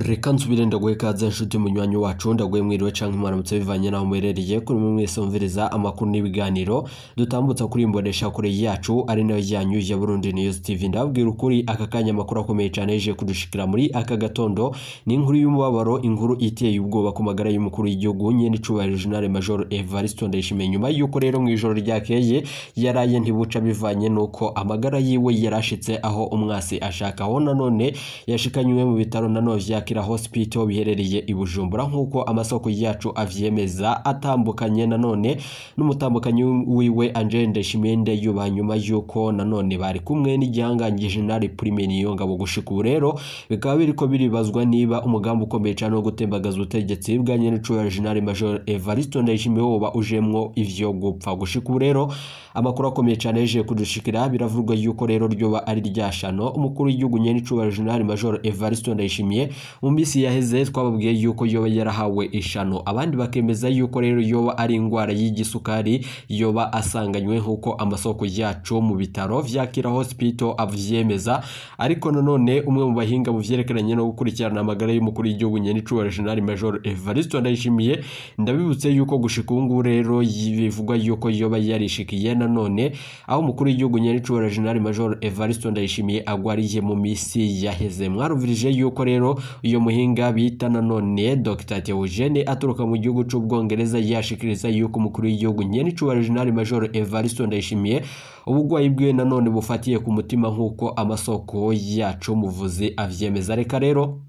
Reka nsubire ndaguhe ikaze nshuti munywanyi wacu, ndaguhe mwiriwe canke mwaramutse bivanye naho muherereye. Kuri mwe mwese mviriza amakuru n'ibiganiro dutambutsa kuri imbonesha kure yacu ari nayo yanyu ya Burundi News TV. Ndabwira ukuri aka kanya amakuru akomeye cane yeje kudushikira muri aka gatondo ni inkuru y'umubabaro, inkuru iteye ubwoba ku magara y'umukuru w'igihugu nyene icubahiro General Major Evariste Ndayishimiye, nyuma yuko rero mu ijoro ryakeye yaraye ntibuca bivanye nuko amagara yiwe yarashitse aho umwasi ashaka, aho nanone yashikanywe mu bitaro nanone vya Kira Hospital biherereye i Bujumbura nkuko amasoko yacu avyemeza, atambukanye nanone n'umutambukanyi wiwe Angel Ndayishimiye Ndayubaha, nyuma yuko nanone bari kumwe n'igihangange General Prime Niyongabo. Gushika ubu rero bikaba biriko biribazwa niba umugambi ukomeye cane wo gutembagaza ubutegetsi bwa nyenicubahiro General Major Evariste Ndayishimiye woba ujemwo ivyo gupfa. Gushika ubu rero amakuru akomeye cane yeje kudushikira, biravugwa yuko rero ryoba ari ryashano umukuru w'igihugu nyenicubahiro General Major Evariste Ndayishimiye mu minsi yaheze twababwiye yuko yoba yarahawe ishano, abandi bakemeza yuko rero yoba ari ingwara y'igisukari yoba asanganywe nkuko amasoko yacu mu bitaro vya Kira Hospital avyemeza. Ariko nanone umwe mu bahinga mu vyerekeranye no gukurikirana amagara y'umukuru w'igihugu nyenicubahiro General Major Evariste Ndayishimiye, ndabibutse yuko gushika ubu ngubu rero bivugwa yuko yoba yarishikiye nanone aho umukuru w'igihugu nyenicubahiro General Major Evariste Ndayishimiye agwariye mu misi yaheze. Mwarumvirije yuko rero uyo muhinga bita nanone Dr Theogene aturuka mu gihugu c'Ubwongereza yashikiriza yuko umukuru w'igihugu nyenicubahiro General Major Evariste Ndayishimiye ubugwayi bwiwe nanone bufatiye ku mutima nkuko amasoko yacu muvuzi avyemeza. Reka rero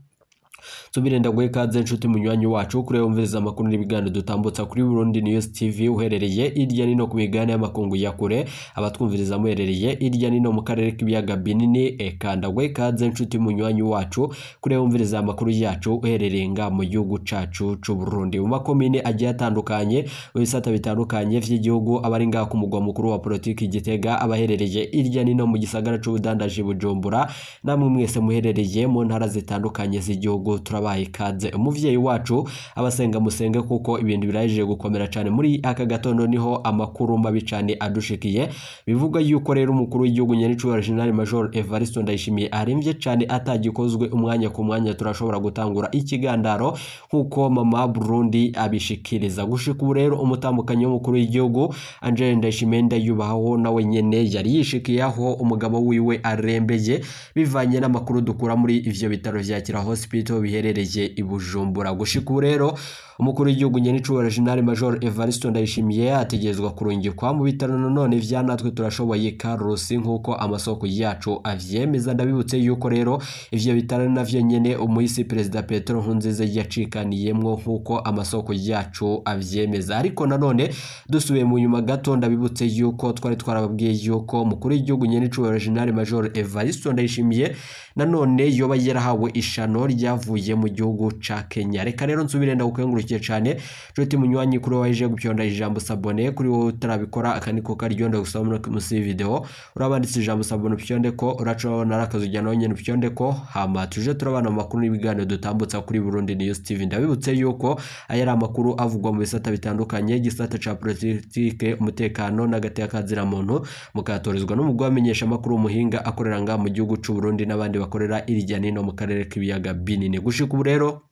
nsubire ndaguhe ikaze nshuti munywanyi wacu kuri wumviriza amakuru n'ibiganiro dutambutsa kuri Burundi News TV, uherereye irya nino ku migabane y'amakungu ya kure, abatwumviriza muherereye irya nino mu karere k'ibiyaga binini. Eka ndaguhe ikaze nshuti munywanyi wacu kuri wumviriza amakuru yacu uherereye nga mu gihugu cacu c'u Burundi, mu makomine agiye atandukanye, mu bisata bitandukanye vy'igihugu, abari ngaha ku mugwa mukuru wa politiki Gitega, abaherereye irya nino mu gisagara c'ubudandaji Bujumbura, namwe mwese muherereye mu ntara zitandukanye z'igihugu, turabaye ikaze. Umuvyeyi wacu abasenga musenge kuko ibintu biraje gukomera cane muri aka gatondo, niho amakuru mabi cane adushikiye. Bivuga yuko rero umukuru w'igihugu nyenicubahiro General Major Evariste Ndayishimiye aremvye cane atagikozwe umwanya ku mwanya turashobora gutangura ikigandaro nkuko mama Burundi abishikiriza. Gushika ubu rero umutambukanyi w'umukuru w'igihugu Angel Ndayishimiye Ndayubaha nawe nyene yari yishikiye aho umugabo wiwe arembeye, bivanye n'amakuru dukura muri ivyo bitaro vya Kira Hospital biherereye i Bujumbura. Gushika ubu rero umukuru w'igihugu nyenicubahiro General Major Evariste Ndayishimiye ategerezwa kurungikwa mu bitaro nanone vya natwe turashoboye Karusi nkuko amasoko yacu avyemeza. Ndabibutse yuko rero ivyo bitaro navyo nyene umuhisi Perezida Petero Nkurunziza yacikaniyemwo nkuko amasoko yacu avyemeza. Ariko nanone dusubiye mu nyuma gato, ndabibutse yuko twari twarababwiye yuko umukuru w'igihugu nyenicubahiro General Major Evariste Ndayishimiye nanone yoba yarahawe ishano ryavuye mu gihugu ca Kenya. Reka rero nsubire ndagukengurukiye cane nshuti munywanyi kuri waje gupyonda ijambo sabone, kuri wowe utarabikora akaniko karyo ndagusaba muri munsi video urabanditse ijambo sabone upyonde ko uraca urabona arakazujya nawe nyene upyonde ko, hama tuje turabana amakuru n'ibiganiro dutambutsa kuri Burundi News TV. Ndabibutse yuko aya ari amakuru avugwa mu bisata bitandukanye, igisata ca politike, umutekano n'agateka muntu, mukatorezwa n'umugwi wamenyesha amakuru umuhinga akorera nga mu gihugu c'u Burundi n'abandi bakorera irya nino mu karere k'ibiyaga binini. Gushika ubu rero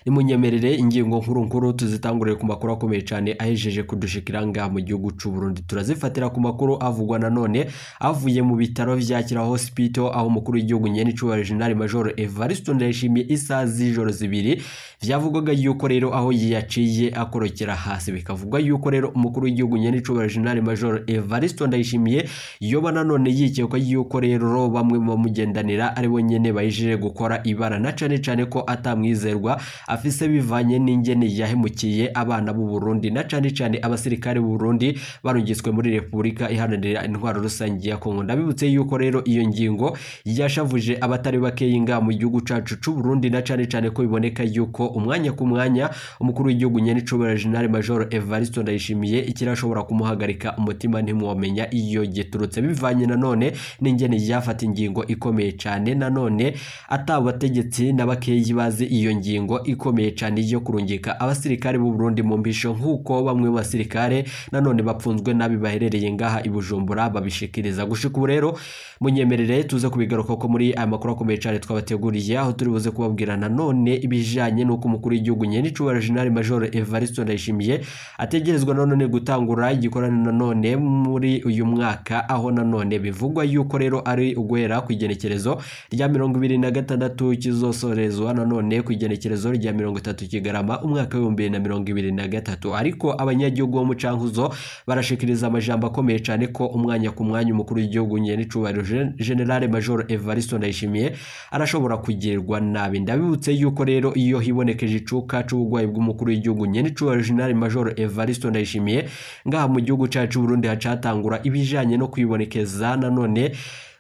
nimunyemerere ingingo nkuru nkuru tuzitangurire ku makuru akomeye cane ahejeje kudushikira nga mu gihugu c'u Burundi. Turazifatira ku makuru avugwa nanone avuye mu bitaro vya Kira Hospital, aho umukuru w'igihugu nyenicubahiro General Major Evariste Ndayishimiye isaha z'ijoro zibiri vyavugwaga yuko rero aho yaciye akorokera hasi. Bikavugwa yuko rero umukuru w'igihugu nyenicubahiro General Major Evariste Ndayishimiye yoba nanone yikekwa yuko rero bamwe mu bamugendanira ari bo nyene bayijije gukora ibara, na cane cane ko atamwizerwa afise bivanye n'ingene yahemukiye abana b'u Burundi, na cane cane abasirikare b'u Burundi barungitswe muri Repubulika Iharanira Intwaro Rusange ya Kongo. Ndabibutse yuko rero iyo ngingo yashavuje abatari bakeyi nga mu gihugu cacu c'u Burundi, na cane cane ko biboneka yuko umwanya ku mwanya umukuru w'igihugu nyenicubahiro General Major Evariste Ndayishimiye ikirashobora kumuhagarika umutima ntimwomenya iyo giturutse, bivanye nanone n'ingene yafata ingingo ikomeye cane nanone atabategetsi n'abakeyi bazi iyo ngingo. ingingo ikomeye cyane yo kurungika abasirikare b'u Burundi mu mbisho nk'uko bamwe mu basirikare nanone bapfunzwe nabi baherereye ngaha i Bujumbura babishikiriza. Gushika ubu rero munyemerere tuze kubigaruka ko muri aya makuru akomeye cyane twabateguriye, aho turi buze kubabwira nanone ibijanye n'uko umukuru w'igihugu nyenicubahiro General Major Evariste Ndayishimiye ategerezwa nanone gutangura igikorano nanone muri uyu mwaka, aho nanone bivugwa yuko rero ari uguhera ku igenekerezo rya 26 kizosorezwa nanone ku igenekerezo rya 30 Kigarama umwaka w'ibihumbi 2023. Ariko abanyagihugu bo mu Cankuzo barashikiriza amajambo akomeye cyane ko umwanya ku mwanya umukuru w'igihugu nyenicubahiro General Major Evariste Ndayishimiye arashobora kugirirwa nabi. Ndabibutse yuko rero iyo hibonekeje icuka c'ubugwayi bw'umukuru w'igihugu nyenicubahiro General Major Evariste Ndayishimiye ngaha mu gihugu cacu Burundi hacatangura ibijanye no kwibonekeza nanone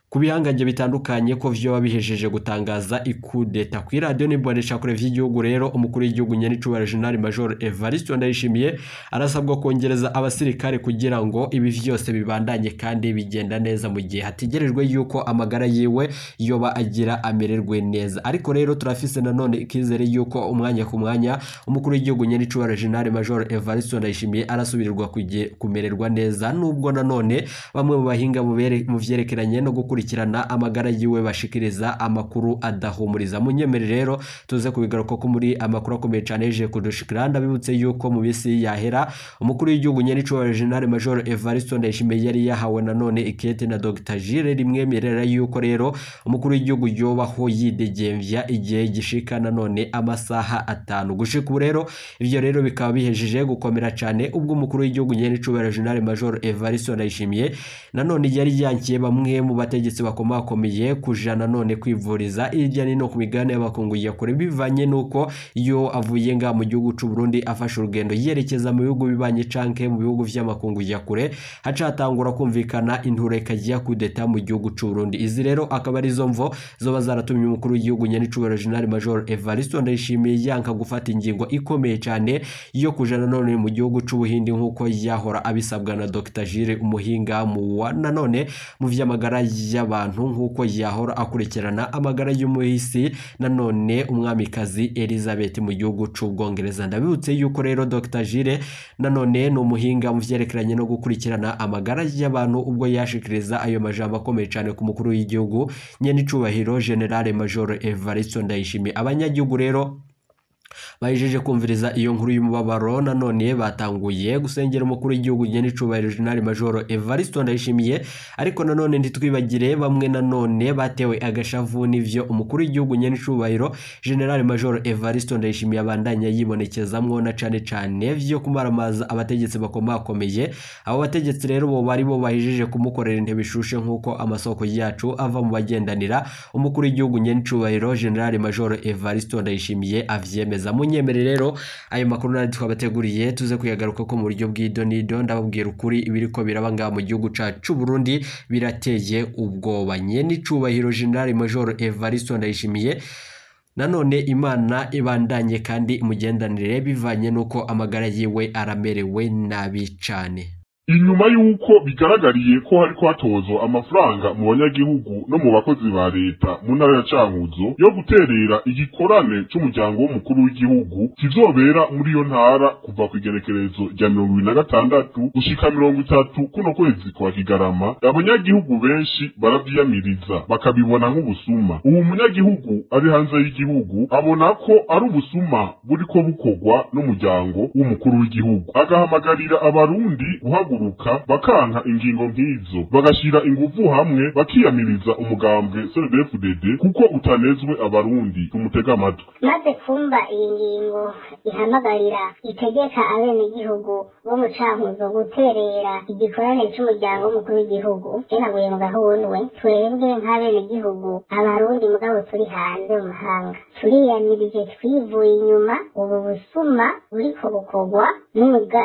ku bihangange bitandukanye ko vyo bihejeje gutangaza ikudeta ku radio n'imbonesha kure vy'igihugu. Rero umukuru w'igihugu nyenicubahiro General Major Evariste Ndayishimiye arasabwa kongereza abasirikare kugira ngo ibi vyose bibandanye kandi bigenda neza mu gihe hategerejwe yuko amagara yiwe yoba agira amererwe neza. Ariko rero turafise nanone ikizere yuko umwanya ku mwanya umukuru w'igihugu nyenicubahiro General Major Evariste Ndayishimiye arasubirirwa kumererwa neza, nubwo nanone bamwe mu bahinga mu vyerekeranye no gukurikirana amagara yiwe bashikiriza amakuru adahumuriza. Munyemere rero tuze kubigaruka ko muri amakuru akomeye cyane yeje kudushikira. Ndabibutse yuko mu bisi yahera umukuru w'igihugu nyenicubahiro General Major Evariste Ndayishimiye yari yahawe nanone ikete na Dr Gilles rimwemerera yuko rero umukuru w'igihugu yobaho yidegemvya igihe gishika nanone amasaha 5. Gushika ubu rero ivyo rero bikaba bihejeje gukomera cyane ubwo umukuru w'igihugu nyenicubahiro General Major Evariste Ndayishimiye nanone yari yankiye bamwe mu bategetsi bakomakomeye kuja nanone kwivuriza hirya no ku migabane y'abakungu ya kure, bivanye nuko iyo avuye nga mu gihugu c'u Burundi afashe urugendo yerekeza mu bihugu bibanye canke mu bihugu vy'amakungu ya kure hacatangura kumvikana intureka ya kudeta mu gihugu c'u Burundi. Izi rero akaba ari zo mvo zoba zaratumye umukuru w'igihugu nyenicubahiro General Major Evariste Ndayishimiye yanka gufata ingingo ikomeye cyane yo kuja nanone mu gihugu c'u Buhindi nkuko yahora abisabwa na Dr Gilles umuhinga mu wa nanone mu vy'amagara y'abantu nkuko yahora akurikirana amagara y'umuhisi nanone umwamikazi Elizabeth mu gihugu c'Ubwongereza. Ndabibutse yuko rero Dr Gilles nanone ni umuhinga mu vyerekeranye no gukurikirana amagara y'abantu ubwo yashikiriza ayo majambo akomeye cyane ku mukuru w'igihugu nyenicubahiro General Major Evariste Ndayishimiye. Abanyagihugu rero bahejeje kumviriza iyo nkuru y'umubabaro nanone batanguye gusengera umukuru w'igihugu nyenicubahiro General Major Evariste Ndayishimiye. Ariko nanone ntitwibagire bamwe nanone batewe agashavu n'ivyo umukuru w'igihugu nyenicubahiro General Major Evariste Ndayishimiye abandanya yibonekezamwo na cane cane vyo kumaramaza abategetsi bakomakomeye. Abo bategetsi rero bo bari bo bahejeje kumukorera intebe ishushe nkuko amasoko yacu ava mu bagendanira umukuru w'igihugu nyenicubahiro General Major Evariste Ndayishimiye avyemeza. Munyemere rero ayo makuru nari twabateguriye tuze kuyagaruka ko mu buryo bw'idonido. Ndababwira ukuri ibiriko biraba ngaha mu gihugu cacu Burundi birateye ubwoba. Nyenicubahiro General Major Evariste Ndayishimiye nanone Imana ibandanye kandi imugendanire bivanye nuko amagara yiwe aramerewe nabi cane. Inyuma yuko bigaragariye ko hariko hatozwa amafaranga mu banyagihugu no mu bakozi ba leta mu ntara ya Cankuzo yo guterera igikorane c'umuryango w'umukuru w'igihugu kizobera muri iyo ntara kuva ku igenekerezo rya 26 gushika 30 kuno kwezi kwa Kigarama, abanyagihugu benshi baravyiyamiriza bakabibona nk'ubusuma. Uwo munyagihugu ari hanze y'igihugu abona ko ari ubusuma buriko bukorwa n'umuryango w'umukuru w'igihugu, agahamagarira abarundi guhaguruka bakanka ingingo nk'izo, bagashira inguvu hamwe bakiyamiriza umugambwe CNDD-FDD kuko utanezwe abarundi. Tumutega amatwi. Maze kumva iyi ngingo ihamagarira itegeka abenegihugu bo mu Cankuzo guterera igikorane c'umuryango w'umukuru w'igihugu, cyenaguye mu gahundwe, twebwe nk'abenegihugu abarundi mugabo turi hanze mu mahanga turiyamirije twivuye inyuma ubu busuma buriko bukorwa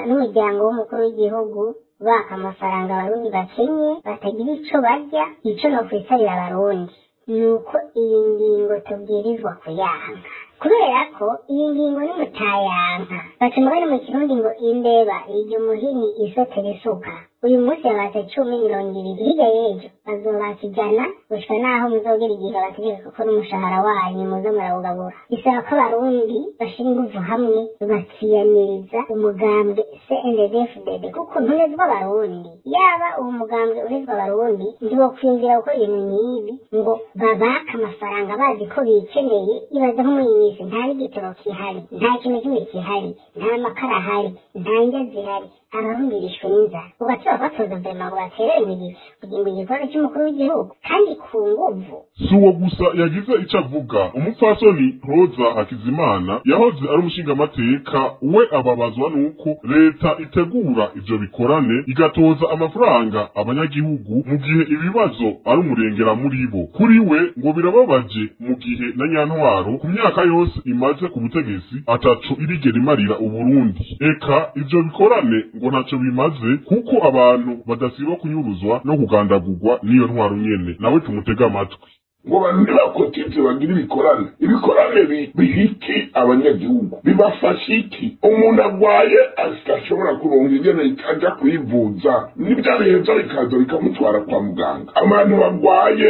n'umuryango w'umukuru w'igihugu baka amafaranga abarundi bakenye batagira ico barya. Ico no kwisabira abarundi nuko iyi ngingo tubwirizwa kuyanka, kubera ko iyi ngingo nimutayanka baca umugani mu Kirundi ngo imbeba irya umuhini isotera isuka. Uyu munsi babatse 10, 20, hirya y'ejo bazobaka 100, gushika naho muzogera igihe babategeka ko n'umushahara wanyu muza murawugabura. Bisaba ko abarundi bashira inguvu hamwe bakiyamiriza umugambwe CNDD-FDD, kuko ntunezwa abarundi. Yaba uwo mugambwe unezwa abarundi, ntibokwiyumvira gukora ibintu nk'ibi ngo babake amafaranga bazi ko bikeneye. Ibaze nko muri iyi minsi nta n'igitoro kihari, nta kintu kimwe kihari, nta makara ahari, nta ndya zihari, abarundi bishwe n'inzara, ugaca batoza vraiment ngo baterere mu gihe kugira ngo igikorwa cy'umukuru w'igihugu kandi ku nguvu. Si uwo gusa yagize icyo avuga. Umupfasoni Roza Hakizimana yahoze ari umushingamateka, we ababazwa n'uko leta itegura ivyo bikorane igatoza amafaranga abanyagihugu mu gihe ibibazo ari umurengera muri bo. Kuri we ngo birababaje mu gihe na nyantwaro ku myaka yose imaze ku butegetsi ataco irigera imarira Uburundi. Eka ivyo bikorane ngo ntaco bimaze kuko abantu badasiba kunyuruzwa no kugandagurwa n'iyo ntwaro nyene. Nawe tumutega amatwi. Ngo abantu ntibakotize bagira ibikorane. Ibikorane bihiki abanyagihugu, bibafasha iki? Umuntu agwaye adashobora kuronka ingene aja kwivuza, nibyo biheza bikaza bikamutwara kwa muganga. Abantu bagwaye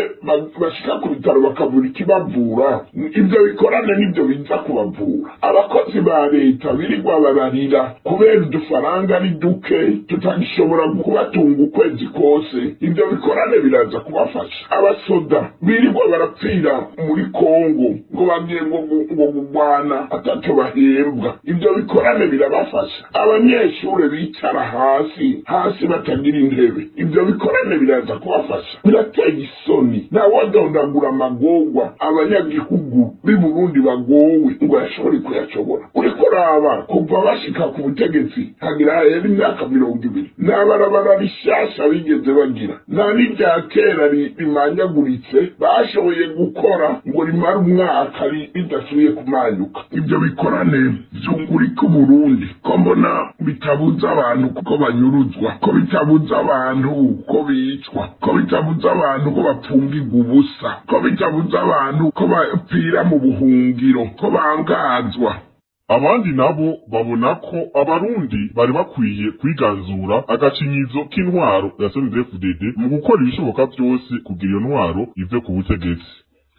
bashika ku bitaro bakabura ikibavura, ibyo bikorane nibyo biza kubavura? Abakozi ba leta birirwa bararira kubera udufaranga ari duke tutagishobora kubatunga ukwezi kose, ibyo bikorane biraza kubafasha? Abasoda birirwa barapfira muri Kongo ngo bagiye ngo kugwana atacyo bahembwa, ibyo bikorane birabafasha? Abanyeshure bicara hasi hasi batagira intebe, ibyo bikorane biraza kubafasha? Birateye isoni. Ntawadondagura amagorwa abanyagihugu b'i Burundi bagowe ngo yashobore kuyashobora. Uriko raba kuva bashika ku butegetsi hagira hahera imyaka 20, nta barabara rishasha bigeze bagira, nta n'irya kera rimanyaguritse bashoboye gukora ngo rimare umwaka ridasubiye kumanyuka. Ibyo bikorane vyungurika Uburundi? Ko mbona bitabuza abantu kuko banyuruzwa, ko bitabuza abantu ko bicwa, ko bitabuza abantu ko bapfungirwa ubusa, ko bitabuza abantu ko bapfira mu buhungiro, ko bangazwa? Abandi nabo babona ko abarundi bari bakwiye kwiganzura agacinyizo k'intwaro ya CNDD-FDD mu gukora ibishoboka byose kugira iyo ntwaro ive ku butegetsi.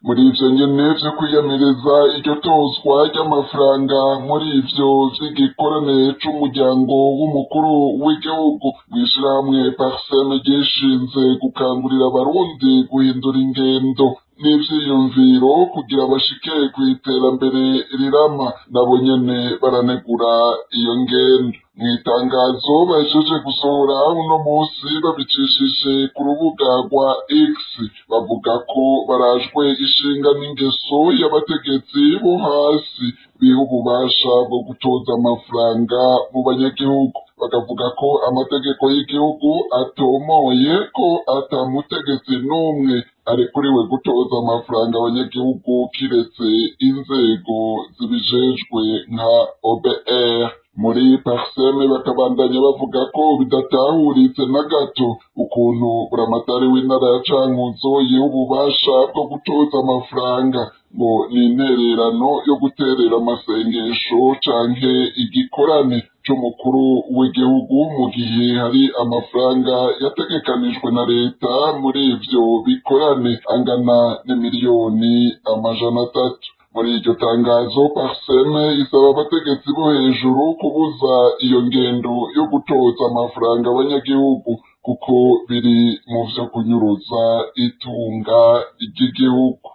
Muri ivyo nyene vyo kwiyamiriza iryo tozwa ry'amafaranga muri ivyo vy'igikorane c'umuryango w'umukuru w'igihugu, mw'ishirahamwe Parsem ryishinze gukangurira abarundi guhindura ingendo n'ivyiyumviro kugira bashike kw'iterambere rirama, nabo nyene baranegura iyo ngendo. Mw'itangazo bahejeje gusohora uno musi babicishije ku rubuga rwa X, bavuga ko barajwe ishinga n'ingeso y'abategetsi bo hasi biha ububasha bwo gutoza amafaranga mu banyagihugu, bakavuga ko amategeko y'igihugu atomoye ko ata mutegetsi n'umwe arekuriwe gutoza amafaranga abanyagihugu kiretse inzego zibijejwe nka OBR. Muri Parsem bakabandanya bavuga ko bidatahuritse na gato ukuntu buramatari w'intara ya Cankuzo yiha ububasha bwo gutoza amafaranga ngo ni intererano yo guterera amasengesho canke igikorane c'umukuru w'igihugu, mu gihe hari amafaranga yategekanijwe na leta muri ivyo bikorane angana n'imiliyoni 300. Muri iryo tangazo, Parsem isaba abategetsi bo hejuru kubuza iyo ngendo yo gutoza amafaranga abanyagihugu kuko biri mu vyo kunyuruza itunga ry'igihugu.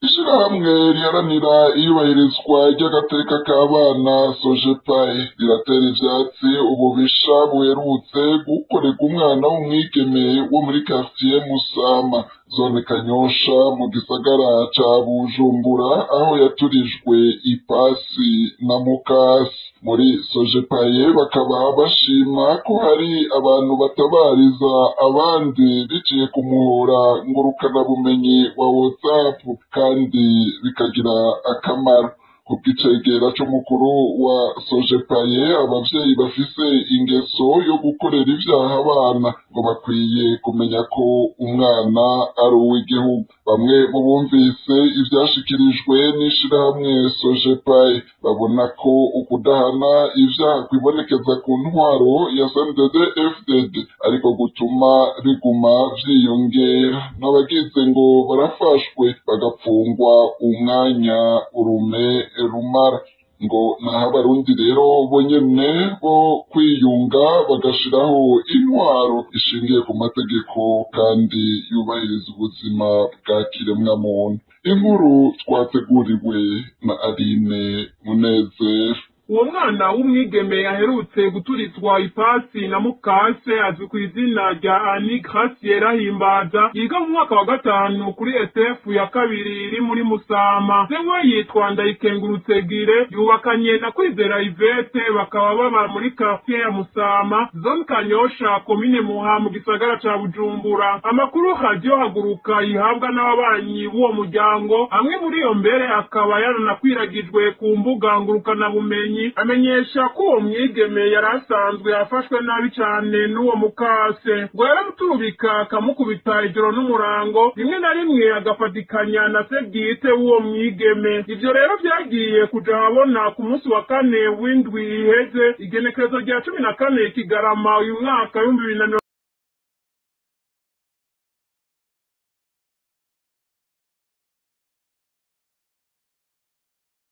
Ishirahamwe riharanira iyubahirizwa ry'agateka k'abana Sojepaye riratera ivyatsi ububisha buherutse gukorerwa umwana w'umwigeme wo muri quartier Musama, zone Kanyosha, mu gisagara ca Bujumbura, aho yaturijwe ipasi na mukasi. Muri Sojepaye bakaba bashima ko hari abantu batabariza abandi biciye ku muhora ngurukanabumenyi wa WhatsApp kandi bikagira akamaro. Kubw'icegera c'umukuru wa Sojepaye, abavyeyi bafise ingeso yo gukorera ivyaha abana ngo bakwiye kumenya ko umwana ari uw'igihugu. Bamwe mu bumvise ivyashikirijwe n'ishirahamwe Sojepaye babona ko ukudahana ivyaha kwibonekeza ku ntwaro ya CNDD FDD ariko gutuma biguma vyiyongera, n'abagize ngo barafashwe bagapfungwa umwanya urume rumara. Ngo naho abarundi rero bonyene bo kwiyunga bagashiraho intwaro ishingiye ku mategeko kandi yubahiriza ubuzima bwa kiremwamuntu. Inkuru twateguriwe na Aline Munezero. Uwo mwana w'umwigeme aherutse guturitswa ipasi na mukase azwi ku izina rya Annie Gracie Rahimbaza, yiga mu mwaka wa gatanu kuri SF ya kabiri iri muri Musama. Se we yitwa Ndayikengurutse Gire, yubakanye na Kwizera Yvette, bakaba baba muri quartier ya Musama, zone Kanyosha, komine Muha, mu gisagara ca Bujumbura. Amakuru Radio Haguruka yihabwa n'ababanyi b'uwo muryango, amwe muri iyo mbere akaba yaranakwiragijwe ku mbuga ngurukanabumenyi, amenyesha ko uwo mwigeme yari asanzwe afashwe nabi cane n'uwo mukase. Ngo yaramuturubika akamukubita ijoro n'umurango, rimwe na rimwe agafatikanya na se bwite w'uwo mwigeme. Ivyo rero vyagiye kuja ahabona ku munsi wa kane w'indwi iheze, igenekerezo rya 14 Kigarama uyu mwaka 2024.